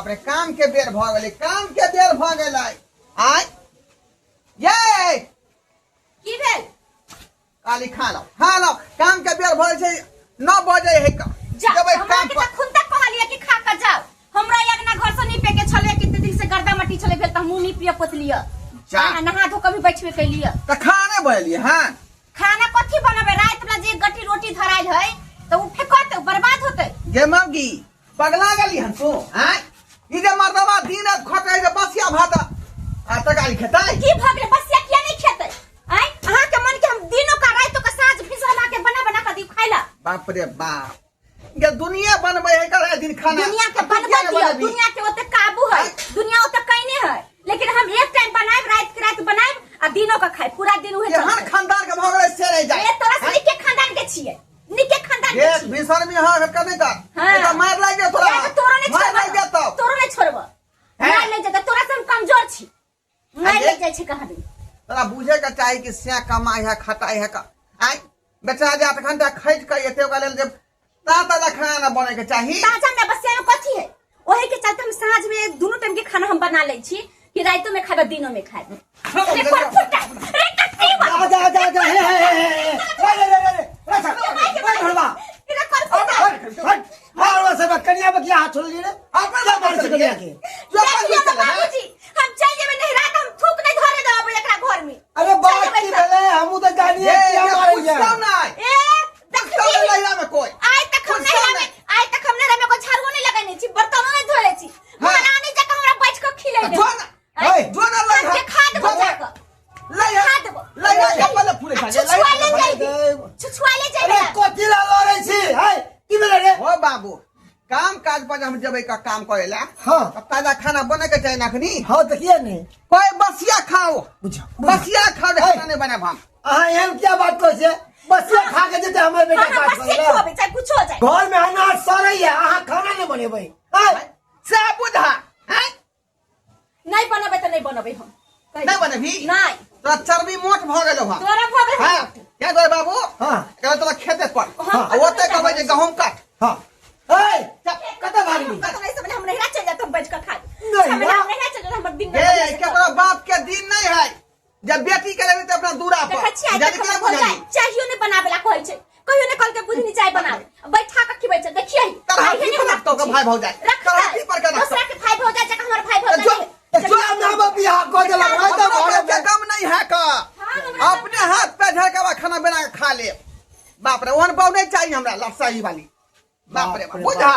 बाप रे, काम के बेर भऽ गेलै, काम के बेर भऽ गेलै। आय ये की भेल? काली खा लो, खा लो, काम के बेर भऽ छै, 9 बजे है का। जा जेबै हमरा काम के पर। त खुद तक कहलिए कि खा के जाओ। हमरा अंगना घर से नीपे के छले, कितने दिन से गर्दा मट्टी छले भेल त मुंह नीपिए पोतलिए। जा। आ नहा धो कभी बैठबे कैलिए। त खाने बनेलिए हां? खाना कथी बनबे? रात वाला जे गट्टी रोटी धराइल है त उ फेकत, बर्बाद होते। गे मौगी, पगला गेली हन तू? आय ई जे मर्दवा दिन रात खटै जे बसिया भात आ तरकारी खेतै। की भ गेलै? बसिया किया नहीं खेतै? आय अहाँ के मन के हम दिनो का रातो का साँझ भिनसर ला के बना बना के दी खाइला। बाप रे बाप, गे दुनिया बनबै है कर दिन खाना। दुनिया के आ तू बनबे किया ने दियो, बनबी? दुनिया के ओते काबू है, दुनिया ओते कैने है, लेकिन हम एक टाइम बनाएब, रात के रात बनाएब आ दिनो का खाए, पूरा दिन उहे केहन चलतै। खानदान के भऽ गेलै से रहि जाय। ए तोरा से निके खानदान के छियै, निके खानदान के एक छियै। भीषण में हाँ कने कर। हाँ। ए तो मार लागि जेतौ तोरा। ए तो तोरो नहीं मार छोड़ब, लागि जेतौ। तोरो नहीं छोड़ब। हैं? मार लागि जेतौ, तोरा से हम कमजोर छी। मार अरे। लागि जाइ छै कहाँ दिन। तोरा बुझे के चाही कि से कमाई है खटाई है का। आय बेचारा जे 8 घंटा खटि के एते ओकरा लेल जे ताजा ताजा खाना ना बने के चाही। ताजा में बसिया में कथी है? ओही के चलते हम साँझ में दोनों टाइम के खाना हम बना लै छी कि रातो में खाबे दिनो में खाबे। रे पर फुटा रे कत्ती बा। जा जा जा जा, हे हे हे हे रे रे रे रे रे सर रे भड़वा रे कर फुटा। हट हट मारवा से कनिया बकिया हाथ छोड़ लिए रे। अपन क्या मारे छै कनिया के? जो अपन देखियो चले, ना हैं? बाबूजी, हम चल जेबै नहिरा त हम थूक नहीं धरे देबै एकरा घर में। अरे चल बात जेबै की तऽ। भेलै हमहूँ तऽ जानिए ये किया ये मारै पूछतौ नहि। ए पूछतौ नहि देखबी नहिरा में कोई। आइ तक हम पूछतौ नहिरा में नहि। आइ तक हम नहिरा में कोई झाड़ू नहीं लगेने छी, बर्तनो नहीं धोले छी। हाँ। महारानी जकाँ हमरा बैठ के खिलेने। जो ना आइ जो ना लई हम देखा देबो जो ना। जाकऽ। लई देखा देबो। लई के पहिले फूले खा छुछुआ ले लई जाइबी, छुछुआ ले अरे जाइबी। कथी ला लड़ै छी है? की भेलै रे? हो बाबू, काम काज पर हम जेबै का काम करे ला। हाँ। तब ताजा खाना बने के चाही नखनी। हाँ तऽ किया नहीं? कोई बसिया खाओ। बुझ बसिया खाओ रे, है। खाना नहीं बनाब हम। अहाँ एहन क्या बात कहै छियै? बसिया खा के जेतै हमर बेटा हाँ, हाँ, काज बसिया करै ला। खुआबै चाहे कुछो हो जाए। घर में अनाज सड़ैया, अहाँ खाना नहीं बनेबै? है? से बुझा हैं? नहीं बनबै तऽ नहीं बनबै हम। नहीं बनेबी? नहीं। तोरा चर्बी मोट भऽ गेलौ हँ। तोरा भऽ गेल। हाँ क्या गोरे बाबू? हाँ। एकरा तोरा खेते पर। हाँ। आ ओते कहबै जे गहूम काट। हाँ। ए, कतऽ भागली? कतऽ नहीं सब, हम नहिरा चल जात, हम बैठ के खा। नहीं, हम ना। नहिरा चल जात, हमर दिन ये केकरो बाप के दिन नहीं है जब बेटी के लेबी तऽ अपना दूरा पर। देखै छियै, आइ जानि तक के हमर भौजाई बुझाली। चाहियो नहि बनाबे ला कहै छै, कहियो नहि कहलकै बुझनी चाय बनाबे, बैठा के खिबै छै। देखियै तर हाथी पर रखतौ के भाई भौजाई। तर हाथी पर के रखतौ। दोसरा के भाई भौजाई जकाँ हमर भाई भौजाई जो है। जो ना बाप बियाह कऽ देलक है तऽ अपनो घरे के में। गम नहीं है का। हाँ, हमरा अपने हाथ पे झड़ के खाना बना के खा ले। बाप रे, ओहन बहु नहीं चाहिए हमरा लफसाही वाली। बाप रे बाप, बाप रे बुझा।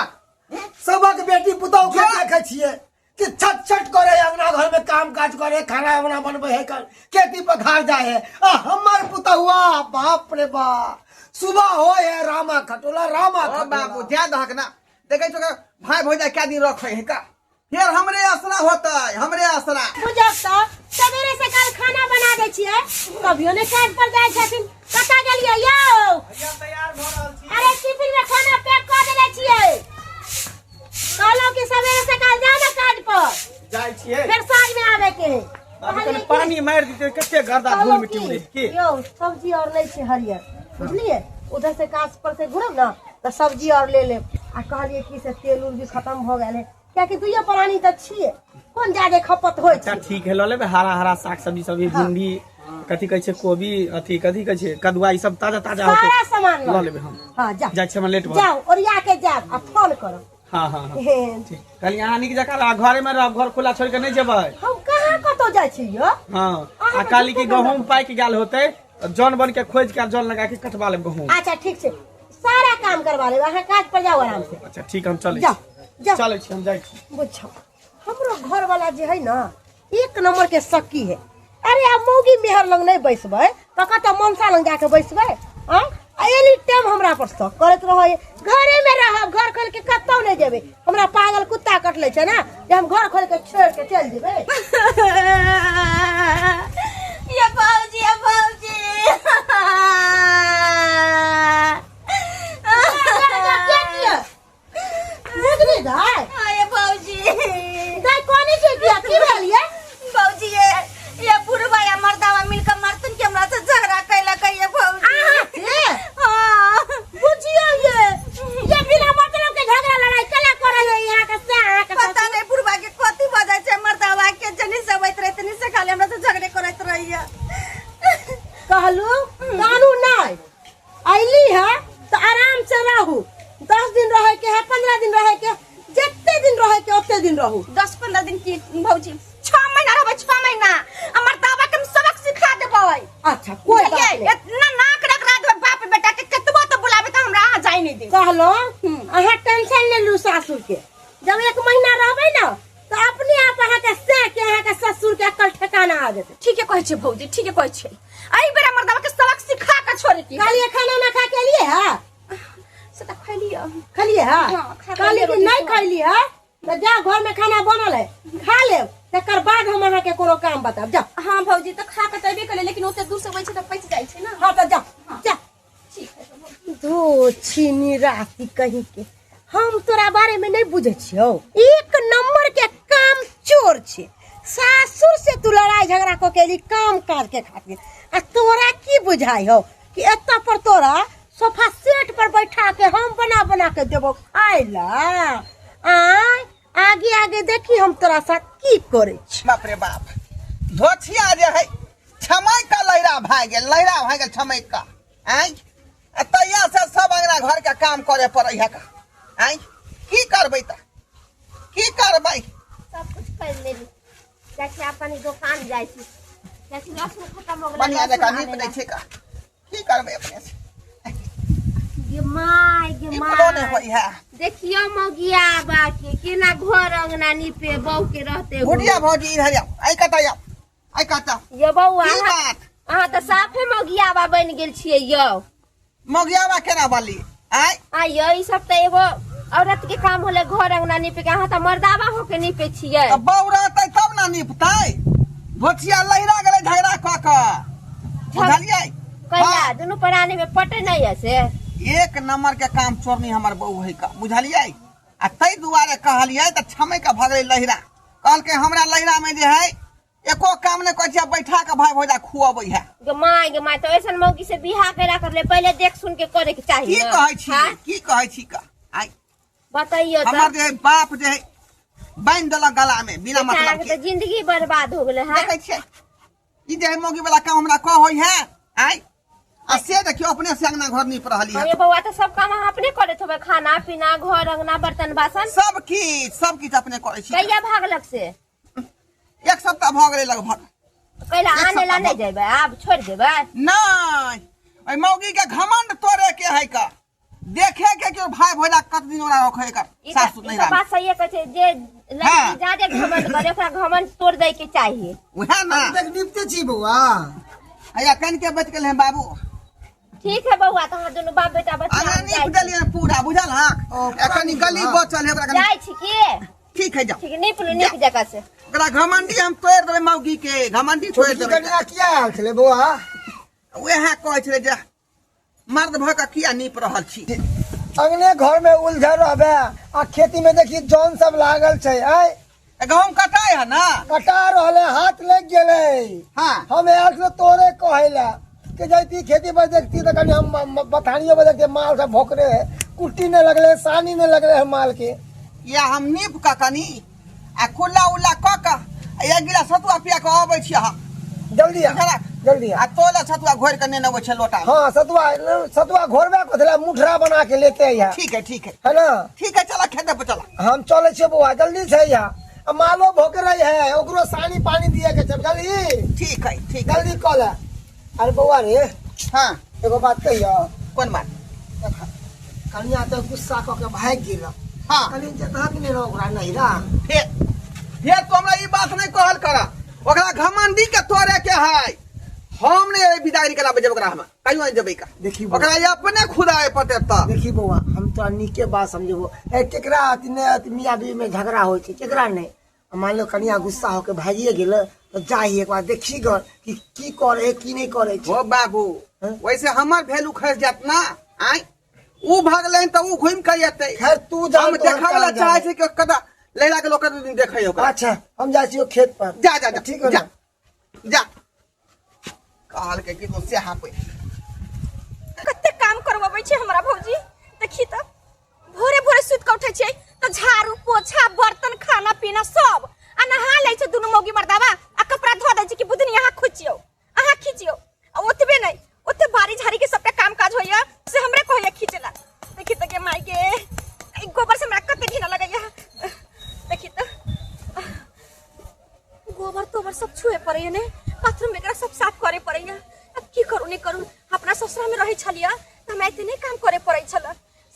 सबक बेटी पुतहु के जो- देखै छियै कि छट छट करे, अंगना घर में काम काज करे, खाना उना बनबै है, कर खेती पथार जाए है, आ हमर पुतहुआ बाप रे बाप सुबह हो है रामा खटोला रामा ओ खटोला। बाबू ध्यान दहक ना, देखै छौ भाई भौजाई क्या दिन रखै है का, फिर हमरे असरा होतै, हमरे असरा। बुझब तऽ सवेरे से काल खाना बना दै छियै, कभियो नहि काज पर जाइ छथिन। कतऽ गेलियै यौ? अरे टिफिन में खाना पैक कऽ देने छियै। कहलहुँ कि सवेरे से काल जाओ ना काज पर। जाइ छियै। फिर साँझ में आबे के है। बाबू कनि पानी मारि दितै, कते गर्दा धूल कहलहुँ मिट्टी कि उड़ै की। यौ सब्जी और लै छै हरियर, बुझलियै? उधर से काज पर से घुरब ना तऽ सब्जी और ले लेब। आ कहलियै कि से तेल उल भी खत्म भऽ गेल है, कियाकि दुइये प्राणी तऽ छियै, कोन जादे खपत होइ अच्छा छै। ठीक है, लऽ लेबै हरा हरा साग सब्जी सब, हाँ। भिंडी कथी कहै छै, कोबी अथी कथी कहै छै, कदुआ, ई सब ताजा ताजा होतै। सारा सामान लऽ लेबै हम। हाँ जा। जाइ छियै, हमरा लेट भऽ जाओ, ओरिया के जायब आ फोन करब। हाँ हाँ हाँ हे, ठीक। कहलियै अहाँ नीक जकाँ रहब, घरे में रहब, घर खुला छोड़ि के नहि जेबै। हम कहाँ कतौ जाइ छी यौ? हाँ। अहाँ आ तऽ कहली कि झूठे गहूँम पाकि गेल होतै, जन बन के खोजि के आ जन लगा के कटवा लेब गहूँम। अच्छा ठीक छै, सारा काम करवा लेब, अहाँ काज पर जाओ आराम से। अच्छा ठीक, हम चलै जाओ छी। जाओ। चलै छी, हम जाइ छी। बुझो हमरो घर वाला जे है ना एक नंबर के सकी है। अरे आब मौगी मेहर लग नहीं बैसबै तऽ कतऽ मनसा लग जाके बैसबै? आँ आ एनी टाइम हमरा पर शक करैत रहै। घरे में रहब, घर खोल के कतौ नहीं जेबै। हमरा पागल कुत्ता कटले छै ना जे हम घर खोल के छोड़ के चलि जेबै। ये भौजी, ये भौजी। बुझली दाइ? हाँ, ये भौजी। दाइ कोनी छै किया? की भेल ये? भौजी ये बुढ़वा या मर्दावा मिलकर मर्तन के हमरा से झगड़ा कैलक ये भौजी। अहाँ से? हाँ। बुझियो ये बिना मतलब के झगड़ा लड़ाई केला करे है यहाँ के से अहाँ के? पता नहीं बुढ़वा रहू। 10-15 दिन की भौजी, 6 महीना रहबै, 6 महीना। हमर दावा के हम सबक सिखा देबै। अच्छा, कोई बात बुझलियै? नहीं। इतना नाक रगड़ा देबै बाप बेटा के, कतबो तो बुलाबे तो हमरा अहाँ जाय नहीं देब। कहलो अहाँ टेंशन ले लू सासुर के, जब 1 महीना रहबै ना तो अपने आप अहाँ के से के अहाँ के ससुर के अकल ठिकाना आ जेतै। ठीके कहै छै भौजी, ठीके कहै छै। एहि बेर हमर दावा के सबक सिखा के छोड़े की। कहलिए खाना ना खा के लिए है? से तऽ खैलियै। खलिए है? हाँ, खा कहली लेलियै कि रोटी नहीं सब। खैली है तो जा घर में खाना बनल है खा लेब, तकर बाद हम अहाँ के कोनो काम बताब। जा। हाँ भौजी, तऽ खा के तऽ अयबे केलियै, लेकिन ओते दूर से अबै छै तऽ पचि जाइ छै ना। हाँ तऽ जा जा। ठीक है भौजी। धो छीनी राशि कहीं के, हम तोरा बारे में नहीं बुझे छियौ, एक नंबर के काम चोर छे। सासुर से तू लड़ाई झगड़ा कऽ के एली काम काज के खातिर, आ तोरा की बुझाई हौ कि एतऽ पर तोरा सोफा सेट पर बैठा के हम बना बना के देबो खाय ला? आय आगे आगे देखी हम तोरा साथ की करै छी। बाप रे बाप, धोछिया जे है छमैक का लहरा भए गेल, लहरा भए गेल छमैक का। आँय, आ तहिया से सब अंगना घर के काम करे पड़ै है का। आँय, की करबै तऽ, की करबै? सब कुछ कर लेली, जाके अपन दोकान जाइ छी, जाके लहसुन खत्म हो गेलै। बढ़िया जकाँ लहसुन नीप दै आने छै का, की करबै अपने से? गे माय गे निपलो नहि माय, होइ है। देखियो मौगिया बाके केना घर अंगना नीपे बहू के रहते हुए। भुटिया भौजी, इधर आउ, आइ कतऽ आउ, आइ कतऽ। यो बौआ, की अहाँ बात? अहाँ तऽ साफे मौगियाबा बनि गेल छियै यौ। मौगियाबा केना बनली आइ? आ यौ, ई सब तऽ एगो औरत के काम होले घर अंगना नीपे के, अहाँ तऽ मर्दाबा होके नीपे छियै। तऽ बौ रहतै तब ने निपतै। भोचिया लहिरा गेलै झगड़ा कऽ कऽ, बुझलियै? कहिया? हाँ। दुनू प्राणी में पटे नहीं है से। एक नंबर के काम चोरनी हमर बहू है का, बुझलियै? आ ताहि दुआरे कहलियै तऽ छमैक भऽ गेलै लहिरा। कहलकै हमरा लहिरा में जे है एको काम नहि करै छियै, बैठा के भाई भौजा खुअबै है। गे माय गे माय, तो ऐसन मौगी से बियाह करा कर ले पहले देख सुन के करे के चाही की ना। कहै छी? हाँ? की कहै छी का आइ? बतैयो हमर तऽ जे है बाप जे है बान्हि देलक गला में बिना बेचारा मतलब के के। तऽ जिंदगी बर्बाद हो गेलै। हाँ, देखै छियै ई जे है मौगी वाला काम हमरा कह होइ है आइ, आ से देखियौ अपने से अंगना घर नीप रहली है। ये बौआ, तऽ सब काम अहाँ अपने करैत होबै, खाना पीना घर अंगना बर्तन बासन? सब किछ, सब किछ अपने करै छी। कहिया भागलक से? एक सप्ताह भऽ गेलै लगभग। कैला एक आने ला सप्ताह नहीं जेबै, आब छोड़ि देबै? नहि, ओहि मौगी के घमंड तोड़े के है का, देखे के कि भाई भोला कत दिन ओकरा रखे कर ई सासु तऽ नहीं ई तऽ बात सही कहै छै जे लड़की हाँ। जादे घमंड करे ओकरा घमंड तोड़ दै के चाहिए। वएह ना। देख निपते छी बौआ। हैया कनिके बचि गेल हैं बाबू। ठीक है बौआ, तऽ अहाँ दुनू बाप बेटा बच्चा अहाँ हम नीप जाइ छी। देलियै पूरा, बुझल? हाँ, ओ, पूरा एखन नीप गली देलहक। बचल है ओकरा कनि। जाइ छी की? ठीक है, जाओ। ठीक, नीप लू नीक जगह से। ओकरा घमंडी हम तोड़ि देबै, मौगी के घमंडी तोड़ि छोटकी देबै। कनिया किया आयल छलै बौआ? वएह कहै छलै जे मर्द भऽ कऽ किया नीप रहल छी। अंगने घर में उलझल रहबे आ खेती में देखी जन सब लागल छै। आय गहूम कटाइ है ना? कटा रहले, हाथ लग गेलै। हाँ। हम आयल छलो तोरे कहै ला कि जैती खेती पर देखती तऽ कनि हम बथानियो पर देखती, माल सब भोकरे है, कुट्टी नहि लगले, सानी नहि लगले है माल के। या हम नीप कऽ कनि आ कुल्ला उल्ला कऽ कऽ आ एक गिलास सतुआ पिया कऽ अबै छी हम। जल्दी आ। बुझलक? जल्दी आ। आ तोला सतुआ घोरि कऽ नेने अबै छै लोटा में। हाँ, सतुआ सतुआ घोरबे कथी ला, मुठरा बना के लेते अइहा। ठीक है, ठीक है। है ना? ठीक है, चला खेते पर चला। हम चलै छियै बौआ, जल्दी से अइहा। आ मालो भोकरै है, ओकरो सानी पानी दिए के छै, बुझलही? ठीक है, ठीक है। जल्दी कऽ ले। अरे बौआ रे। हाँ। एगो बात कहियो। कोन बात? कनिया तऽ गुस्सा कऽ के भागि गेल। हाँ। कनि जतहक नहि रह ओकरा नैहरा। फेर फेर तो हमरा ई बात नहीं कहल कर, ओकरा घमंडी के तोड़े के है। हम नहीं एबै विदाई करा बजे ओकरा, हम कहियो नहीं जेबै का। देखी बौआ। ओकरा ई अपने खुद आए पते त। देखी बौआ, हम तोरा नीके बात समझेबो। ए केकरा अथी नहि अथी मियाँ बीवी में झगड़ा होइ छै, केकरा नहि। आ मान लो कनिया गुस्सा होके भागिए गेल तऽ जाही एक बार देखी गऽ कि की करे की नहि करे छै। ओ बाबू, हाँ? वैसे हमर वैल्यू खसि जायत ना। आय ऊ भागलै तऽ ऊ घुमि कऽ एतै। खैर तू जा, हम तोहर देखऽ वाला काम चाहै जाने। छी कि कदा लैला के लोक कते दिन देखै ओकरा। अच्छा, हम जाइ छियौ खेत पर। जा जा जा। ठीक हो जा ना? जा, कहलकै कि तू सेहा पे कते काम करवाबै छै हमरा भौजी। देखी तऽ भोरे भोरे सुति कऽ उठै छियै तऽ झाड़ू पोछा बर्तन खाना पीना सब, आ नहा लै छै दुनू मौगी मर्दाबा आ कपड़ा धो दै छै कि बुधनी अहाँ खुचियौ, अहाँ खींचियौ। आ ओतबे नहि, ओते बाड़ी झाड़ी के सबटा काम काज होइया से हमरे कहैया खींचला। देखी तऽ गे माय गे, ई गोबर से हमरा कते घिना लगैया। देखी तऽ छुए पड़ैया ने बाथरूम एकरा सब साफ करे पड़ैया अब की करू नहीं करू अपना ससुरा में रहै छलियै तऽ हमरा एते नहि काम करे पड़ै छल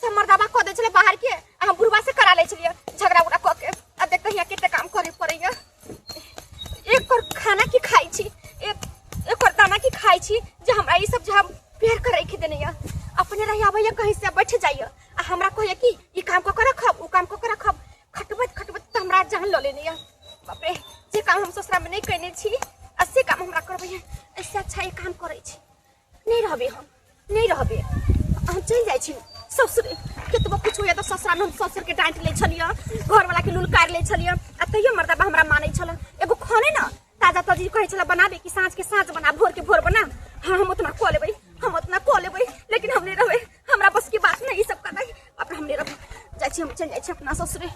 सब मर्दाबा कऽ दै छलै बाहर के आ हम बुढ़वा से करा लै छलियै झगड़ा उगड़ा कऽ के आ देख कहिया कते काम करे पड़ैया एक और खाना की खाइ छी एक एक और दाना की खाइ छी जे हमरा ई सब जे हम पेड़ के रखि देने यऽ अपने रहि आबैया कहीं से बैठ जाइया आ हमरा कहैया कि ई काम कऽ के रखब ओ काम कऽ के रखब खटबैत खटबैत तऽ हमरा जान लऽ लेने यऽ बाप रे जे काम हम ससुरा में नहीं कयने छी आ से काम हमरा करबैया ऐसे अच्छा ई काम करै छी नहीं रहबे हम नहीं रहबे हम चलि जाइ छी ससुर केतबो कुछ होइया तऽ ससुरा में हम ससुर के डांटि लै छलियै घरवाला के लुलकारि लै छलियै आ तैयो मर्दबा हमरा मानै छल एगो खाने न ताजा ताजी कहै छला बनाबे कि साँझ के साँझ बना भोर के भोर बना हाँ हम उतना कऽ लेबै हम उतना कऽ लेबै लेकिन हम नहीं रहबै हमरा बस की बात नहीं ई सब करबै बाप रे हम नहीं रहबै जाइ छी हम चलि जाइ छी अपना ससुरे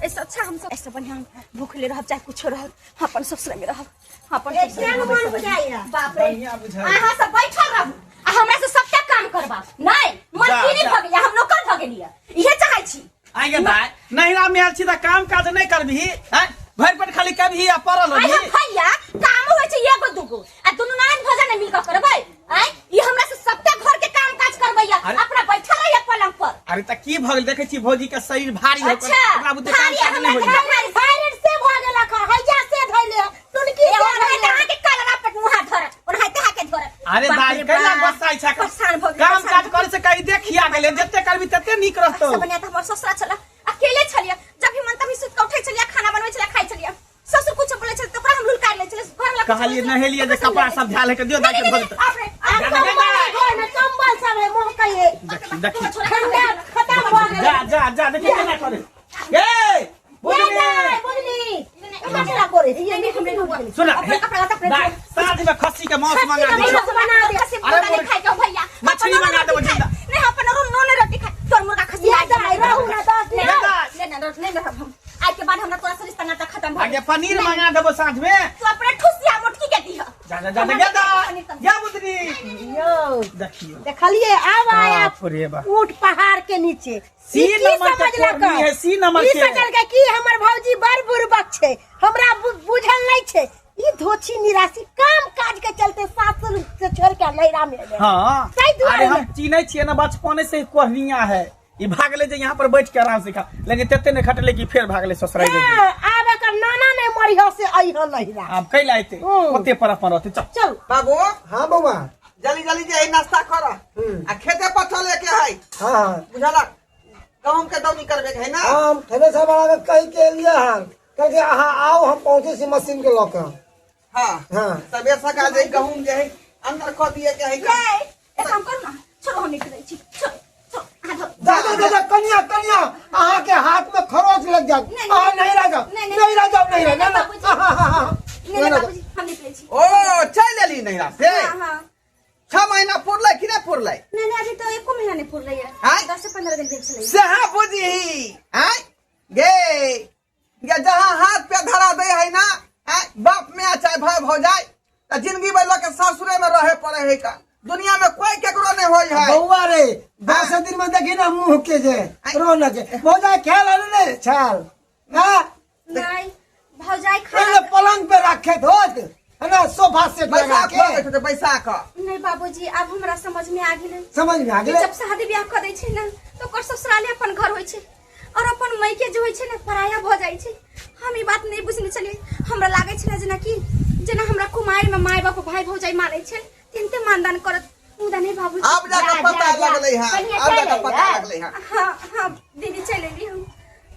ऐसे अच्छा हम सब ऐसे बढ़िया हम भूखले रहब चाहे कुछो रहब हम अपन ससुरे में रहब हम अपन ससुरे में केहन रहब, मन ऐसे बढ़िया। बुझाइया बाप रे बढ़िया बुझाइया। अहाँ सब बैठल रहू आ हमरा से सबटा काम करबा नहीं मन जा, की नहीं जा। भऽ गेलै हम नौकर भऽ गेलियै इहे चाहै छी आइ गे दाइ नहिरा में आयल छी तऽ काम काज नहि करबिही हैं भरि पेट खाली करबिही आ पड़ल आइ रहबिही हम भैया काम होइ छै एगो दूगो आ दुनू ननद भौजा ने मिल के करबै आइ ई हमरा से सबटा घर के काम काज करबैया अरे- अपना बैठल रहिया पलंग पर अरे तऽ की भऽ गेल देखै छी भौजी के शरीर भारी हो अच्छा, ओकरा बुते काम भारी काज हमरा नहि होइया भारी थायराइड से भऽ गेलक हँ, हैया से धैले टुनकी से ओनाहिते धैले अहाँके कलरा पर मुँह धरत ओनाहिते अहाँके धरत अरे बाप दाइ रे कैला बाप। गुस्सा छै परेशान भऽ गेल काम परेशान काज करे से कहीं देखिया गेलै जते करबी तते नीक रहतौ सब बढ़िया तऽ हमर ससुरा छल अकेले छलियै जब भी मन तभी सुति कऽ उठै छलियै खाना बनबै छलियै खाइ छलियै ससुर कुछ बोलै छलै तऽ ओकरा हम लुलकारि लै छलियै घर वाला कहलियै नहेलियै जे कपड़ा सब झाल है के दियौ दाइ के धो देतै। आब कम्बल है घर में कम्बल सब है महकै है देखी देखी ठंडा खत्म भऽ गेलै जा जा जा देखी केना करे ए बुझली बुझली बुझली कचरा करे है ये नहीं सुन अपने कपड़ा लत्ता अपने दाइ साँझ में खस्सी के मांस मंगा खस्सी दे के मांस बना दे खस्सी अरे मुर्गा नहीं खाए के भैया मछली अपन मंगा देबो रोटी खाए। जिंदा। नहीं अपन रोटी नोने रोटी खाए तोर मुर्गा खस्सी ये दाइ रहू ना दस दिन नहीं नहीं नहीं नहीं रहब हम आज के बाद हमरा तोरा से रिश्ता नाता खत्म भ आगे पनीर मंगा देबो साँझ में तू अपने ठुसिया मोटकी के दीह जा जा जा जा जा जा बुदनी यौ देखियो देखलिए आब आया बाप रे बाप। ऊंट पहाड़ के नीचे सी ई की नंबर के समझलक? कोरनी है, सी नंबर ई के। सोचलकै कि हमर भौजी बड़ बुड़बक छै हमरा बुझल नहीं छै ई धोछी निराशी काम काज के चलते सासुर से छोड़ के नैरा में एलै। हाँ ताहि दुआरे अरे हम चिन्है छियै ना बचपने से ही कोहनिया है ई भागले जे यहाँ पर बैठ के आराम से खा लेकिन तेते नहीं खटले कि फेर भागले ससुराल ए, आब एकर नाना नहीं मरिह से अइह नैरा आब कैला एते हम्म। ओते पर अपन रहते चल चल बाबू हाँ बौआ जल्दी जल्दी जे है नाश्ता कर हम्म। आ खेते पर चले के है हाँ हाँ बुझलक गहूम के दौनी करबे के है ना हाँ हम थ्रेसर वाला के कह के एलिए हन कह के अहाँ आओ हम पहुँचे छी मशीन के लऽ के हाँ हाँ सबेर सकाल जे गहूम जे है अंदर कऽ दिए के है ले एक काम कर ना छोड़ो हम निकलै छी छोड़ो छोड़ो अहाँ धरू। जा जा जा जा कनिया कनिया अहाँ के हाथ में खरोच लग जात नहीं, अहाँ नहीं रह जाओ नहीं, नहीं। नहीं रह जाओ नहीं रह ना ना बाबूजी। हाँ, हाँ, हाँ, हाँ। नहीं नहीं नहीं रह जाओ। बाबूजी हम निकलै छी ओ चलि एली नैहरा से हाँ हाँ 6 महीना पुरलै कि नहि पुरलै नहीं नहीं अभी तो एको महीना नहीं पुरलै है आँय? 10 से 15 दिन भेल छलै सेहा बुझही आँय गे गे जहाँ हाथ पे धरा दे है ना आँय बाप में चाहे भाई भौजाई तऽ जिंदगी भर लऽ के सासुरे में रहे पड़े है का दुनिया में कोई केकरो नहीं होई है बौआ रे 10 दिन में देखी ना मुंह के जे रौनक के भौजाई ख्याल आने ने छाल ना नहीं भौजाई पहले खाना पलंग पे रखे धोत है ना सोफा सेट लगा बैसाख के भऽ गेल बैसाख नहीं बाबूजी अब हमरा समझ में आ गेलै समझ में आ कि गेलै जब शादी ब्याह कऽ दै छै ने तऽ ओकर ससुराले अपन घर होइ छै और अपन मायके जे होइ छै ने पराया भऽ जाइ छै हम ई बात नहि बुझने छलियै हमरा लागै छलै जेना कि जेना हमरा कुमारि में माय बाप भाई भौजाई मानै छै तेनते मानदान करत मुदा नहीं बाबूजी आब जाके जा, पता जा, जा। लगलै हँ कनिया आब चलि जाके पता अइलै? लगलै हँ हाँ हाँ दीदी चलि एली हम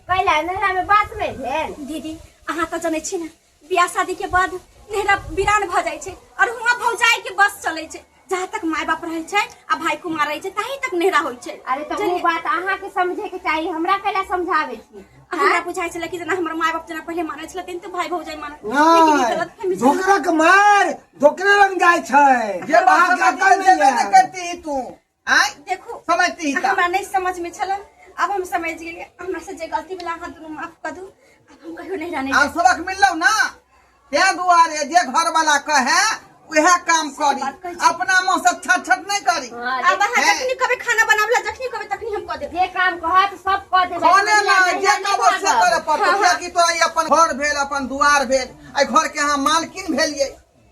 कैला नैहरा में बात नहीं भेल दीदी अहाँ तऽ जनै छी ने बियाह शादी के बाद नैहरा वीरान भऽ जाइ छै और हुआं भौजाई के बस चलै छै जहाँ तक माय बाप रहै छै आ भाई कुमार रहै छै ताही तक नैहरा होइ छै अरे तऽ ओ बुझलियै? बात अहाँके समझे के चाही हमरा कैला समझाबै छी हमरा बुझाइ छलै कि जेना हमर माय बाप जेना पहिले मानै छलै तेनाहिते भाई भौजाई मानै लेकिन ई गलत नहीं फहमी छलै। धोकरक मार धोकरे रंग जाइ छै जे बात अहाँके समझती अकल जेबे नहि नहि यऽ। करती तू आँय देखू समझती तऽ हमरा नहि समझ में छलै आब हम समझ गेलियै हमरा से जे गलती भेला अहाँ दुनू माफ कऽ दू आब हम कहियो नहीं रहने आब सबक मिललौ ना तें दुआरे जे घर वाला कहे उएह काम करी बात कहै छी। अपना मुँह से छट छट नहीं करी हाँ, आब अहाँ हैं? जखनी कहबै खाना बनाबला जखनी कहबै तखनी हम कऽ देब जे काम कहत सब कऽ देबै खाने ना जे कहबो से करे पड़तौ कियाकि तोरा ई अपन घर भेल अपन दुआर भेल एहि घर के अहाँ मालकिन भेलियै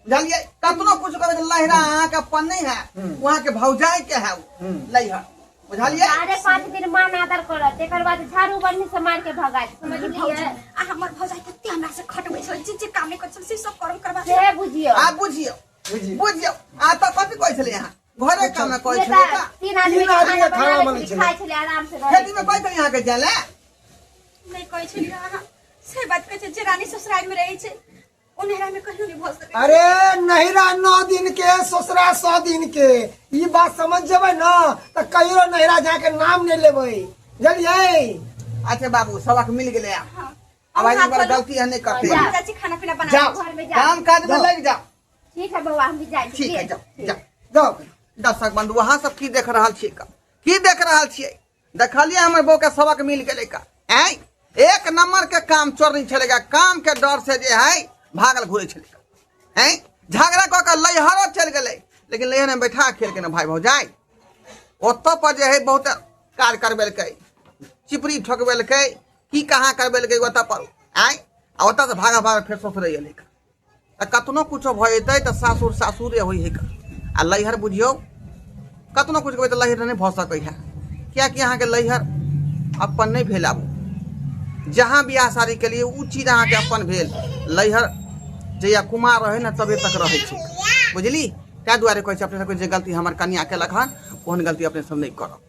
बुझलियै कतनो कुछ करबै तऽ लहरा अहाँके अपन नहि है ओ अहाँके भौजाई के है ओ लैहर बुझलियै साढ़े पाँच दिन मान आदर करत एकर बाद झाड़ू बढ़नी से मार के भगा देत, भौजी समझलियै आ हमर भौजाई कते हमरा से खटबै छै जे जे काम नहि करै छै से सब करम करबा से बुझियौ आब बुझियौ बुझियौ। बुझियौ आ तऽ कथी कहै छलै अहाँ घरे काम नहि कहै से छलै तऽ तऽ तीन आदमी तीन आदमी के के खाना खाना बनै बनै छलै। छलै खाइ छलै आराम से रहै खेती में कहै छलै अहाँके जाय लए नहि कहै छलियै अहाँ से बात कहै छै जे रानी ससुराल में रहै छै ओ नैहरा में कहियो नहि भऽ सकै अरे नैहरा 9 दिन के ससुरा 100 दिन के ई बात समझ जेबै ना तऽ कहियो नैहरा जाके नाम नहीं लेबै बुझलियै अच्छा बाबू सबक मिल गेलै आब हाँ। अब हाथ आइ बार धो लू। गलती है नहीं करते जाओ। चाची खाना पीना बना जाओ। घर में जाओ काम काज में जाओ। लग जाओ ठीक है बौआ हम भी जाइ छी ठीक है जाओ जाओ जाओ दर्शक बंधु अहाँ सब की देख रहल छियै का की देख रहल छियै देखलियै हमर बहू के सबक मिल गेलै का आँय एक नंबर के काम चोरनी छलै का काम के डर से जे है भागल घुरै छलै का आँय झगड़ा कऽ के लैहरो चलि गेलै लेकिन लैहर में बैठा खेलकै ने भाई भौजाइ ओतऽ पर जे है बहुत काज करबेलकै चिपरी ठोकबेलकै की कहाँ करबेलकै ओतऽ पर आँय आ ओतऽ से भागल भागल फेर ससुरे एलै का तऽ कतनो कुछो भऽ जेतै तऽ सासुर सासुरे होइ है आ लैहर बुझियौ कतनो कुछ कहबै तऽ लैहर नहि भऽ सकै है किएकि अहाँके लैहर अपन नहि भेल आब जहाँ बियाह शादी केलियै ओ चीज अहाँके अपन भेल लैहर जहिया कुमार रहै ने तबे तक रहै छै बुझली ताहि दुआरे कहै छै अपने सबके जे गलती हमर कनिया केलक हन ओहन गलती अपने सब नहि करब।